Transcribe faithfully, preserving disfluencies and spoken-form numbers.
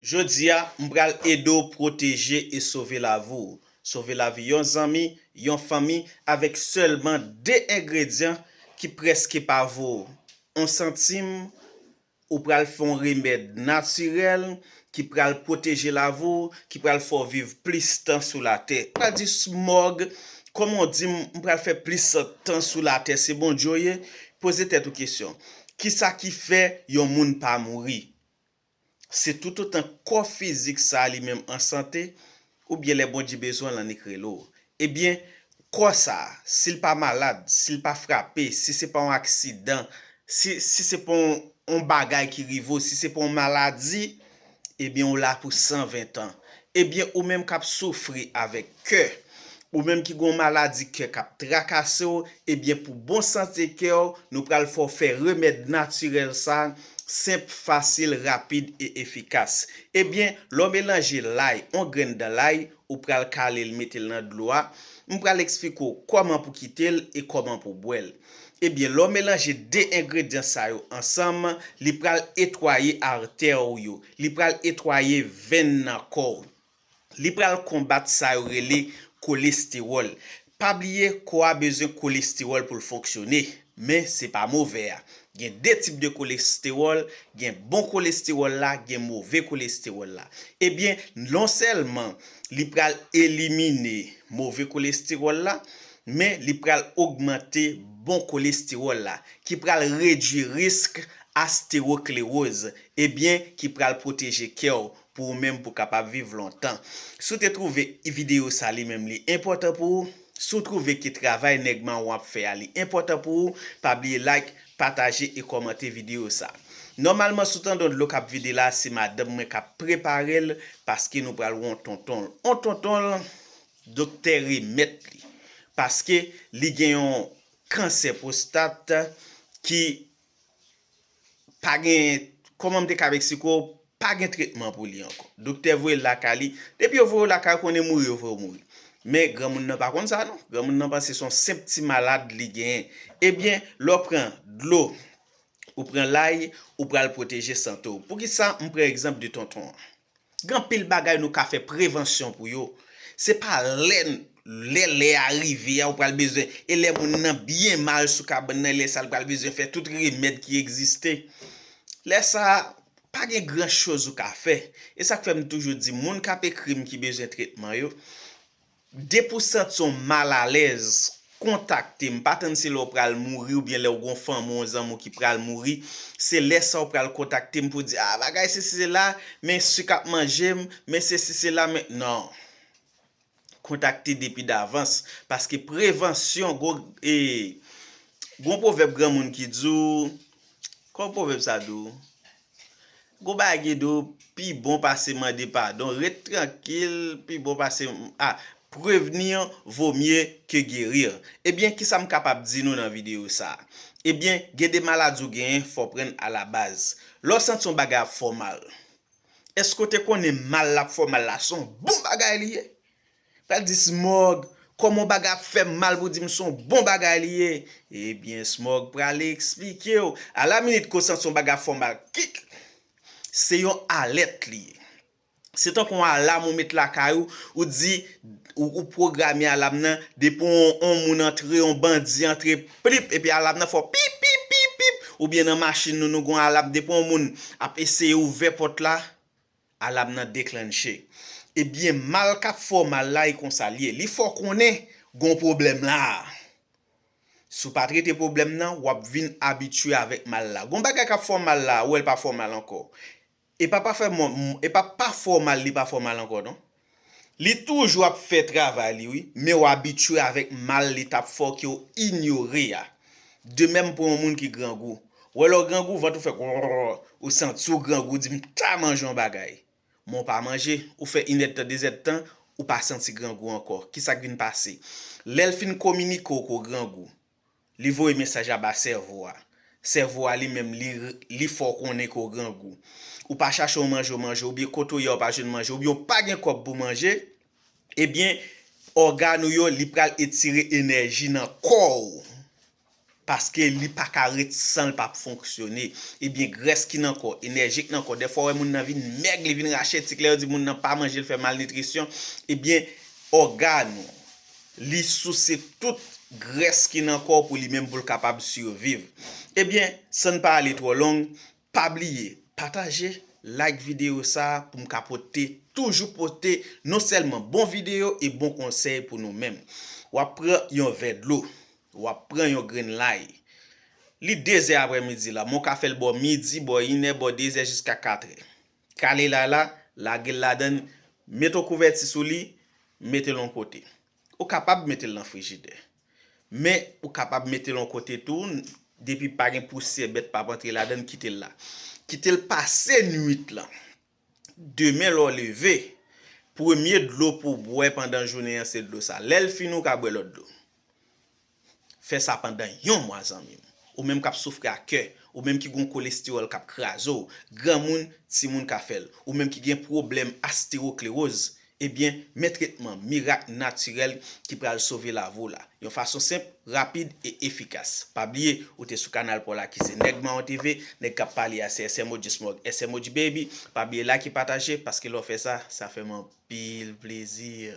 Jodi a, m pral ede w pwoteje e sove lavi w. Sove lavi yon zanmi, yon fanmi, avèk sèlman de engredyan ki prèske pa vo w. On santim, ou pral fè yon remèd natirèl ki pral pwoteje lavi w, ki pral fè w viv plis tan sou latè. Ou pral di, Smòg, kòman w di m, m pral fè plis tan sou latè, se Bondye w ye? Poze tèt ou kesyon. Kisa ki fè yon moun pa mouri? Se toutotan kò fizik sa a li menm an sante, oubyen lè Bondye bezwen l annik rele w. Ebyen, kò sa a, si l pa malad, si l pa frape, si se pa yon aksidan, si, si se pa yon, yon bagay ki rive w, si se pa yon maladi, ebyen, ou la pou san ven tan. Ebyen, ou menm k ap soufri avèk kè, ou menm ki gen yon maladi kè k ap trakase w, ebyen, pou bon sante kè w, nou pral fè w fè remèd natirèl sa, senp, fasil, rapid e efikas. Ebyen, lè w melanje lay, yon grenn dan lay, ou pral kale l, mete l nan dlo a. M pral eksplike w kòman pou kite l e kòman pou bwè l. Ebyen, lè w melanje de engredyan sa yo ansanm, li pral etwaye artè w yo, li pral etwaye venn nan kò w. Li pral konbat sa yo rele kolestewòl. Pa bliye, kò a bezwen kolestewòl pou l fonksyone, men se pa move a. Gen de tip de kolestewòl, gen bon kolestewòl la, gen move kolestewòl la. Ebyen, non sèlman li pral elimine move kolestewòl la, men li pral ogmante bon kolestewòl la, ki pral redwi risk astewoklewoz, ebyen, ki pral pwoteje kè w pou ou menm pou w kapab viv lontan. Si w te twouve videyo sa li menm li enpòtan pou ou, si w twouve ke travay nèg mawon ap fè a li enpòtan pou ou, pa bliye like, pataje e kòmante videyo sa. Nòmalman, si w tande yon dlo k ap vide la, se madanm mwen k ap prepare l, paske nou pral wè yon tonton l. Yon tonton l, doktè remèt li. Paske li gen yon kansè pwostat ki pa gen, kòman m te ka eksplike w, pa gen tretman pou li ankò. Doktè voye l lakay li. Depi yo voye w lakay, ou konnen mouri yo voye w mouri. Men granmoun nan pa konn sa non. Granmoun nan panse se yon senp ti malad li genyen. Ebyen, lè w pran dlo, ou pran lay, ou pral pwoteje sante w. Poukisa m pran egzanp de tonton an? Gen anpil bagay nou ka fè prevansyon pou yo. Se pa lè, lè, lè a rive a, ou pral bezwen, e lè moun nan byen mal sou kabann nan, lè sa l pral bezwen fè tout remèd ki egziste. Lè sa a, pa gen gran choz ou ka fè. E sa k fè m toujou di, moun k ap ekri m ki bezwen tretman yo, depi w santi w malalèz, kontakte m. Pa tann se lè w pral mouri oubyen lè w gen yon fanmi w, yon zanmi w ki pral mouri. Se lè sa w pral kontakte m pou di, a, bagay sesi sela, men sik ap manje m, men sesi sela, men, non. Kontakte depi davans. Paske prevansyon, gon, e, gon pwovèb granmoun ki di w, kòman pwovèb sa di w? Gon bagay ki di w, pi bon pase mande padon. Ret trankil, pi bon pase, a, prévenir vaut mieux que guérir. Ebyen, kisa m kapab di nou nan videyo sa a? Ebyen, gen de maladi w genyen, fò w pran alabaz. Lè w santi yon bagay ap fè w mal, èske w te konnen mal l ap fè w mal la, se yon bon bagay li ye? Pral di Smòg, kòman yon bagay ap fè m mal pou di m se yon bon bagay li ye? Ebyen, Smòg prale eksplike w. Alaminit ke w santi yon bagay ap fè w mal, kik, se yon alèt li ye. Se tankou yon alam ou met lakay ou, ou di, ou, ou pwograme alam nan, depi yon, yon moun antre, yon bandi antre, plip, epi alam nan fè pip, pip, pip, pip, oubyen nan machin nou, nou gen yon alam, depi yon moun ap eseye ouvè pòt la, alam nan deklanche. Ebyen, mal k ap fè w mal la, e konsa l ye. Li fè w konnen gen yon pwoblèm la. Si w pa trete pwoblèm nan, w ap vin abitye avèk mal la. Gen yon bagay k ap fè w mal la, ou wè l pa fè w mal ankò. E pa, pa fè mò-, e pa, pa fè w mal, li pa fè w mal ankò, non. Li toujou ap fè travay li, wi, men w abitye avèk mal li t ap fè w ke w inyore a. De menm pou yon moun ki grangou. Ou wè lè w grangou, vant ou fè grrrr, ou santi w grangou, di m ta manje yon bagay. Men w pa manje, ou fè inèdtan, dezèdtan, ou pa santi grangou ankò. Kisa k vin pase? Lè l fin kominike w ke w grangou, li voye mesaj la ba sèvo a. Sèvo a li menm, li, li fè w konnen ke w grangou. Ou pa chache yon manje w manje, oubyen kote w ye a w pa jwenn manje, oubyen w pa gen kòb pou manje, ebyen, ògàn ou yo, li pral etire enèji nan kò w. Paske li pa ka ret san l p ap fonksyone. Ebyen, grès ki nan kò, enèji k nan kò, dèfwa w wè moun nan vin mèg, li vin rachetik, lè yo di moun nan pa manje, l fè malnitrisyon, ebyen, ògàn ou, li souse tout grès ki nan kò w pou li menm pou l kapab siviv. Ebyen, san n pa ale twò long, pa bliye, pataje, like videyo sa a pou m ka pote, toujou pote non sèlman bon videyo e bon konsèy pou nou menm. W ap pran yon vè dlo, w ap pran yon grenn lay. Li dezè aprèmidi la, men w ka fè l bò midi, bò inè, bò dezè jiska katrè. Kale lay la, lage l ladan l, mete yon kouvèti sou li, mete l yon kote. Ou kapab mete l nan frijidè. Men, ou kapab mete l yon kote tou, depi pa gen pousyè, bèt p ap antre ladan l, kite l la. Kite l pase nwit lan. Demen lè w leve, premye dlo pou w bwè pandan jounen an se dlo sa. Lè l fini, ou ka bwè lòt dlo. Fè sa pandan yon mwa, zanmi m. Ou menm k ap soufri a kè, ou menm ki gen yon kolestewòl k ap kraze w, granmoun, timoun ka fè l, ou menm ki gen pwoblèm astewoklewoz, ebyen, men tretman mirak natirèl ki pral sove lavi w la, yon fason senp, rapid e efikas. Pa bliye, ou te sou kanal pa w la ki se Nèg Mawon T V, nèg k ap pale a se S M O G Smog, S M O G Baby. Pa bliye like e pataje, paske lè w fè sa, sa fè m anpil plezi.